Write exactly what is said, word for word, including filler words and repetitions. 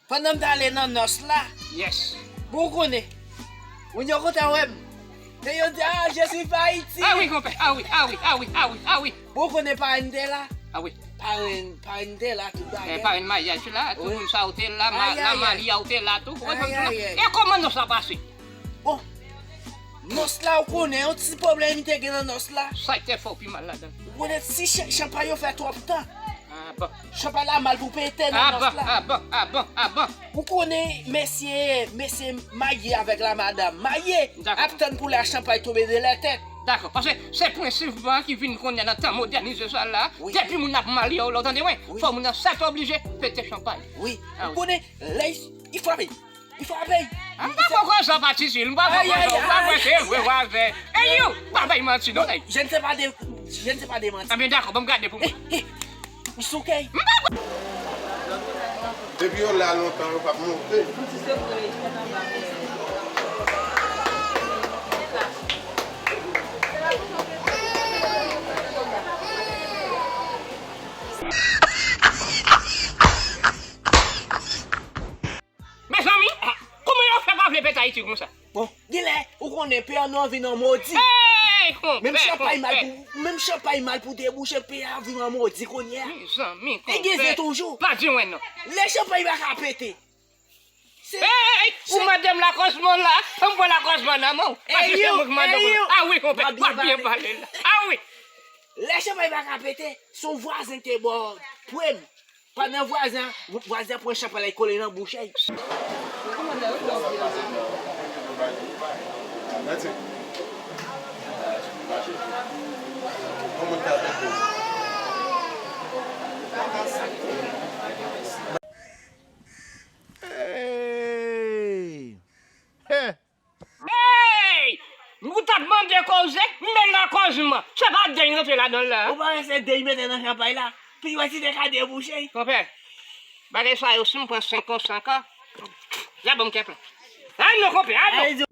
Pandan m t ale nan nòs la, Yes. Bon, ou konnen, moun yo kontan wè m. Lè yo di, "Ah, je suis pa Ayiti." Ah wi, konpè. Ah wi, ah wi, ah wi, ah wi, ah wi. Bon, ou konnen parenn te la. Ah wi. Parenn, parenn te la, tout bagay. Parenn maryaj la, tout moun sa yo te la, ma- la mari a yo te la, tout. Ou konprann sa? E kòman nòs la pase? Bon, nòs la, ou konnen, yon ti pwoblèm te gen nan nòs la. Sa te fè w pi mal ladan. Ou konnen, si ch- chanpay yo fè twòp tan, Ah bon. Chanpay la mal pou pete nan nòs la. Ah bon, ah bon, ah bon. Ou konnen mesye, mesye marye avèk la madanm marye ap tann pou lè chanpay tonbe de lè tèt. Dakò, paske se prensip an ki vin kounye a nan tan modènize sa la. Depi moun ap marye, w tande mwen, fò moun nan sètoblije pete chanpay. Wi, ou konnen, lè y frape, li frape. M pa poko sa pati sil, m pa poko sa, m pa kwè se vre, w a fè. Ey, yo, pa bay manti non, nèg. Je ne sais pas de, je ne sais pas de manti. Ebyen dakò, ban m gade pou mwen. Ou souke. M pa kwè. Depi yo la lontan, yo p ap monte. Mezanmi, kòman yo fè pa vle pete Ayiti konsa? Bon, genlè, ou konnen, peyi nou an vin an modi. Menm chanpay mal pou, menm chanpay mal pou debouche, peyi a vin an modi kounye a. Mezanmi, e gen zen toujou. Pa di mwen non. Lè chanpay pa ka pete. Ey, ou mande m lakòz mwen la, m pran lakòz mwen nan men w. Paske se mwen k mande w. Ah wi, konpè, w ap byen pale la. Ah wi. Lè chanpay pa ka pete, se yon vwazen ki te ba w prèm. Pandan vwazen an, vwazen an pran chanpay la, li kole nan bouch li. Hey! Hey! Ou t ap mande koze, m met lakòz mwen. Se pa deny rantre ladan l la. Ou pa wè se deny mete nan chanpay la? Pi wè si te ka debouche. Konpè, bagay sa yo, si m pran senk konsa ankò, y a ban m kè plen. Ay non, konpè, ay non.